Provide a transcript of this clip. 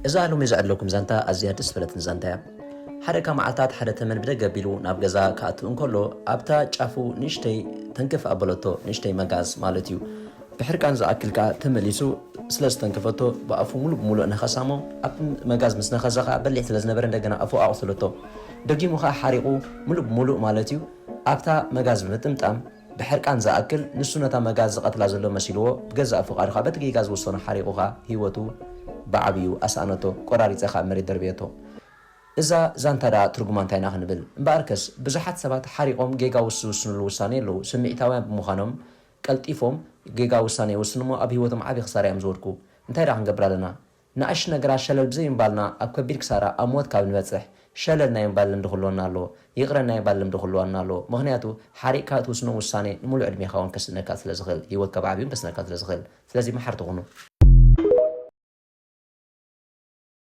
እዛ ሎሚ ዘዕለኩም ዛንታ ኣዝያ ደስ በለትን ዛንታ እያ። ሓደ ካብ መዓልታት ሓደ ተመን ብደገ ኣቢሉ ናብ ገዛ ክኣቱ እንከሎ ኣብታ ጫፉ ንእሽተይ ተንክፍ ኣበለቶ፣ ንእሽተይ መጋዝ ማለት እዩ። ብሕርቃን ዝኣክል ከኣ ተመሊሱ ስለ ዝተንከፈቶ ብኣፉ ሙሉእ ብሙሉእ ነኸሳሞ። ኣብ መጋዝ ምስ ነኸሰ ከኣ በሊሕ ስለ ዝነበረ እንደገና ኣፉ ኣቑሰለቶ። ደጊሙ ከኣ ሓሪቑ ሙሉእ ብሙሉእ ማለት እዩ ኣብታ መጋዝ ብምጥምጣም ብሕርቃን ዝኣክል ንሱ ነታ መጋዝ ዝቐትላ ዘሎ መሲልዎ ብገዛእ ፍቓዱ ከኣ በቲ ጌጋ ዝወሰኖ ሓሪቑ ከኣ ህይወቱ ብዓብዩ ኣስኣነቶ። ቆራሪጸ ከኣ መሬት ደርብየቶ። እዛ ዛንታ ደኣ ትርጉማ እንታይ ኢና ክንብል? እምበኣርከስ ብዙሓት ሰባት ሓሪቖም ጌጋ ውስ ዝውስንሉ ውሳኔ ኣለዉ። ስምዒታውያን ብምዃኖም ቀልጢፎም ጌጋ ውሳኔ ይውስኑ እሞ ኣብ ህይወቶም ዓቢ ክሳራ እዮም ዝወድቁ። እንታይ ደኣ ክንገብር ኣለና? ንኣሽቱ ነገራት ሸለል ብዘይምባልና ኣብ ከቢድ ክሳራ ኣብ ሞት ካብ ንበጽሕ ሸለል ናይ ምባል ልምዲ ክህልወና ኣለዎ። ይቕረ ናይ ምባል ልምዲ ክህልወና ኣለዎ። ምኽንያቱ ሓሪቕካ እትውስኖ ውሳኔ ንሙሉእ ዕድሜኻ እውን ከስእነካ ስለ ዝኽእል፣ ህይወትካ ብዓብዩ እውን ከስእነካ ስለ ዝኽእል። ስለዚ መሓርቲ ኩኑ።